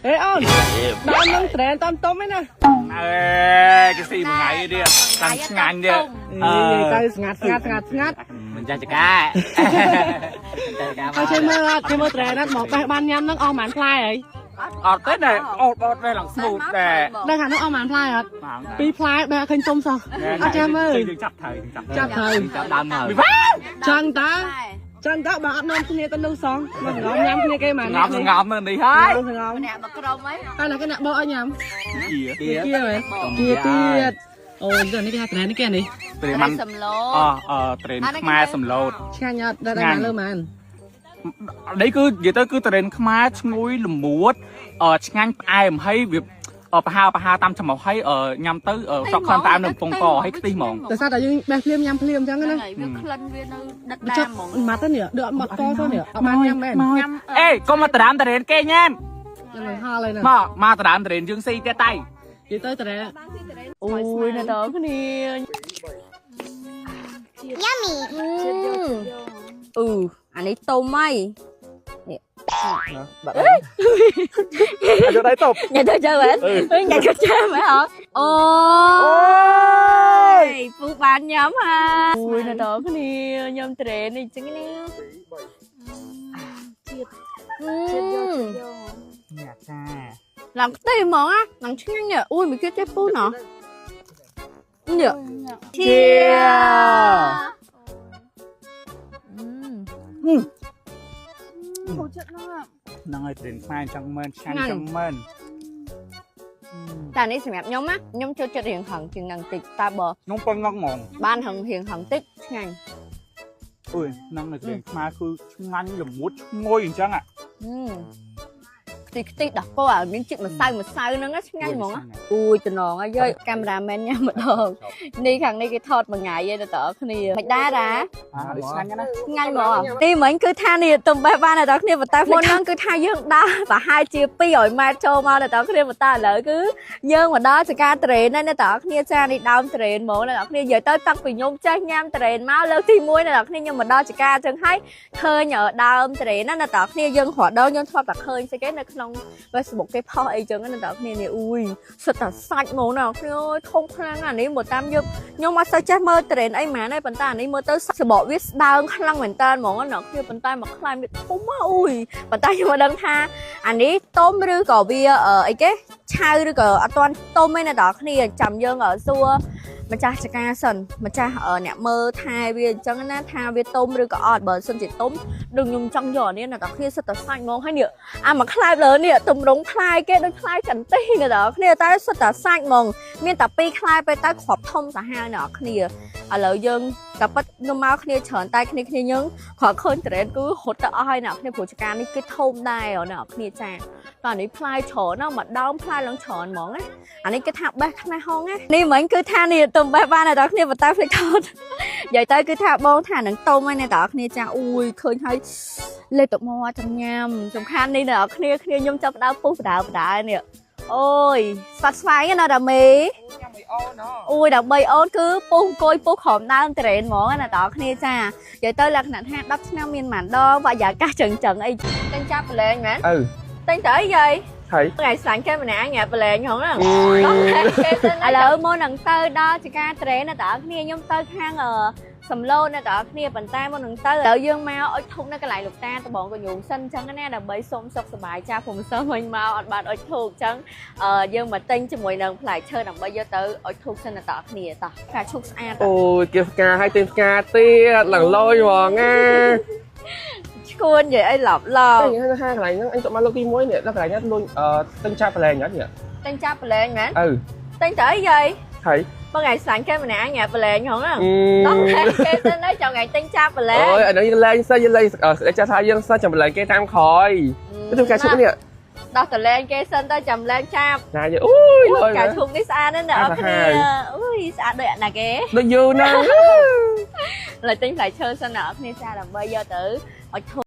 អេអូនដើមនឹងត្រែនតាមទុំឯណា អេគេស៊ីមួយថ្ងៃទៀតតាំងឆ្ងាញ់ទៀត អឺទៅស្ងាត់ស្ងាត់ស្ងាត់ស្ងាត់ មិនចាស់ចកា ហើយជួយមើលអត់ជួយមើលត្រែនអត់មកបេះបានញ៉ាំនឹងអស់ប៉ុន្មានផ្លែហើយ អត់ទេណែអូតអត់ទេឡើងស្មូតដែរ ដឹងអានោះអស់ប៉ុន្មានផ្លែអត់ពីរផ្លែបេះឃើញទុំសោះអត់ចេះមើល យើងចាប់ត្រូវចាប់ ចាប់ត្រូវ ចាប់ដើមហើយ ចឹងតាចឹងតាបើអត់នាំគ្នាទៅនោះសងមកងំញ៉ាំគ្នាគេម៉ា ងំងំនៅនេះហើយ ងំ អ្នកមកក្រុមអី តែណាគេអ្នកបកឲ្យញ៉ាំ ជា គៀមែនគៀទៀតអូនេះគេថាត្រែននេះគេនេះ ត្រេនមិន សំឡូ អអត្រេនខ្មែរសំឡូត ឆ្ងាញ់អត់ដល់លើម៉ាន នេះគឺនិយាយទៅគឺត្រេនខ្មែរឈ្ងុយល្មួតឆ្ងាញ់ផ្អែមហើយវាប្រហើប្រហើតាមច្រមុះហើយញ៉ាំទៅសក់ខំតាមនៅកំពង់កហើយខ្ទិះហ្មង តែសារតែយើងបេះភ្លាមញ៉ាំភ្លាមអញ្ចឹងណា វាក្លិនវានៅដិត ចាប់ ដាមហ្មង ម៉ាត់ទៅនេះដកម៉ាត់កសោះនេះអត់បានញ៉ាំមែន ញ៉ាំអេកុំមកដរាមត្រេនគេញ៉ាំ ញ៉ាំនឹងហល់ហើយណា មកមកដរាមត្រេនយើងស៊ីទៀតតៃ និយាយទៅត្រែ អូយនៅដល់គ្នា Yummy. អឺអានេះទុំហើយ ដាក់យកដៃតប ញ៉ាំទៅជើមែនញ៉ាំទៅជើមែនអត់អូយពូបានញ៉ាំហើយអូយនៅដល់គ្នាញ៉ាំត្រេននេះចឹងណាជាតិជាតិយក នេះអាចា ឡើងខ្ទេះហ្មងណាឡើងឆ្ងាញ់នេះអូយមិនគិតចេះពូណោះនេះ ជាហ្នឹងហើយត្រេនខ្មែរអញ្ចឹងមែនឆ្ងាញ់អញ្ចឹងមែន តែនេះសម្រាប់ខ្ញុំណាខ្ញុំចូលចិត្តរៀងហឹងជាងនឹងតិចតែបើ ខ្ញុំប៉ុណ្ណឹងហ្មង បានហឹងរៀងហឹងតិចឆ្ងាញ់ អុយហ្នឹងហើយត្រេនខ្មែរគឺឆ្ងាញ់ល្មួតឈ្ងុយអញ្ចឹងអា ខ្ទិះខ្ទិះដោះគោឲ្យមានជាតិម្សៅម្សៅហ្នឹងឆ្ងាញ់ហ្មងអូយតំណងហើយយាយកាមេរ៉ាមែនញ៉ាំម្ដងនេះខាងនេះគេថតមួយថ្ងៃឯងទៅតើគ្នាមិនដែររ៉ា អានេះឆ្ងាញ់ណាស់ ឆ្ងាញ់ហ្មងទីមិញគឺថានេះទំបេះបានដល់គ្នាប៉ុន្តែមុនហ្នឹងគឺថាយើងដើរប្រហែលជា200ម៉ែត្រចូលមកដល់គ្នាប៉ុន្តែឥឡូវគឺយើងមកដល់ចការត្រេនហើយអ្នកគ្នាចានេះដើមត្រេនហ្មងអ្នកគ្នានិយាយទៅតាំងពីខ្ញុំចេះញ៉ាំត្រេនមកលើកទី1អ្នកគ្នាខ្ញុំមកដល់ចការចឹងហើយឃើញដើមត្រេនណាអ្នកគ្នាយើងរត់ដល់យើងធ្លាប់តែឃើញស្អីគេនៅក្នុង Facebook គេផុសអីចឹងណាអ្នកគ្នានេះអ៊ុយសិតតែសាច់ហ្មងអ្នកគ្នាអើយធំខ្លាំងអានេះមកតាមយើងខ្ញុំអត់សូវចេះមើលត្រេនអីហ្មងទេប៉ុន្តែអានេះមើលទៅសបកវាស្ដើងខ្លាំងមែនតើហ្មងអ្នកគ្នាប៉ុន្តែមកខ្លាំងវាធំហ៎អ៊ុយប៉ុន្តែខ្ញុំមិនដឹងថាអានេះទុំឬក៏វាអីគេឆៅឬក៏អត់ទាន់ទុំទេអ្នកគ្នាចាំយើងសួរម្ចាស់ចការសិនម្ចាស់អ្នកមើលថែវាអញ្ចឹងណាថាវាទុំឬក៏អត់បើសិនជាទុំដូចខ្ញុំចង់យកអានេះអ្នកគ្នាសិតតែសាច់ហ្មងហើយនេះអាមកខ្លែបលើនេះទម្រង់ផ្លែគេដូចផ្លែចន្ទិះអ្នកនរគ្នាតែសុទ្ធតែសាច់ហ្មងមានតែពីរខ្លែពេលទៅគ្រាប់ធំសាហាវអ្នកនរគ្នាឥឡូវយើងតែប៉ិតខ្ញុំមកគ្នាច្រើនតែគ្នាគ្នាយើងគ្រាន់ឃើញត្រេនគឺរត់ទៅអស់ហើយអ្នកនរគ្នាព្រោះចការនេះគេធំដែរអ្នកនរគ្នាចាតោះនេះផ្លែច្រើនណាស់មួយដើមផ្លែឡើងច្រើនហ្មងណាអានេះគេថាបេះខ្នះហងណានេះមិញគឺថានេះទំបេះបានអ្នកនរគ្នាប៉ុន្តែភ្លេចថតនិយាយទៅគឺថាបងថានឹងទុំហើយអ្នកនរគ្នាចាអ៊ុយឃើញហើយលេបទឹកមាត់ចង់ញ៉ាំសំខាន់នេះអ្នកនរគ្នាគ្នាខ្ញុំចាប់ដើមពុះបដើបដើនេះអូយស្វាត់ស្វែងណាដាមេអូយដើម្បីអូនគឺពុះអង្គុយពុះក្រោមដើមត្រេនហ្មងណាតើគ្នាចានិយាយទៅលក្ខណៈថា10ឆ្នាំមានប៉ុន្មានដងបរិយាកាសចឹងចឹងអីទិញចាប់ប្រឡែងមែន អឺ ទិញទៅអីយាយ ហើយ ថ្ងៃស្លាញ់គេម្នាក់ញ៉ាប្រឡែងហ្នឹងហ្នឹងឥឡូវមុននឹងទៅដល់ចការត្រេនណាតើគ្នាខ្ញុំទៅខាងសំឡូនអ្នកទាំងអស់គ្នាប៉ុន្តែមុននឹងទៅឥឡូវយើងមកអុជធូបនៅកន្លែងលោកតាដបងកញូងសិនអញ្ចឹងណាដើម្បីសុំសុខសប្បាយចាព្រោះមិនសូវមិញមកអត់បានអុជធូបអញ្ចឹងយើងមកទិញជាមួយនឹងផ្លែឈើដើម្បីយកទៅអុជធូបសិនអ្នកទាំងអស់គ្នាតោះផ្កាឈូកស្អាត អូយគេផ្កាឲ្យទិញផ្កាទៀតឡើងលយហ្មងណា ឈួននិយាយអីឡប់ឡប់ តែនិយាយថាកន្លែងហ្នឹងអញទៅមកលើកទី1នេះដល់កន្លែងហ្នឹងលុយទិញចាប់ប្រឡែងអត់នេះ ទិញចាប់ប្រឡែងមែន អឺ ទិញទៅអីយាយ ហើយ បងថ្ងៃស្លាញ់គេម្នាក់ញ៉ាប្រឡែងហ្នឹងដល់គេទៅនៅចង់ថ្ងៃទិញចាប់ប្រឡែង អូយអាហ្នឹងយើងលែងសិនយើងលែងចាថាយើងសិនចាំប្រឡែងគេតាមក្រោយទៅផ្កាឈូកនេះ ដោះតលែងគេសិនទៅចាំលែងចាប់ ណាយអូយលយ ផ្កាឈូកនេះស្អាតណាស់អ្នកនរគ្នាអូយស្អាតដូចអាណាគេ ដូចយូរណាស់ ឡើយទិញផ្លែឈើសិនអ្នកនរគ្នាចាដើម្បីយកទៅឲ្យធូ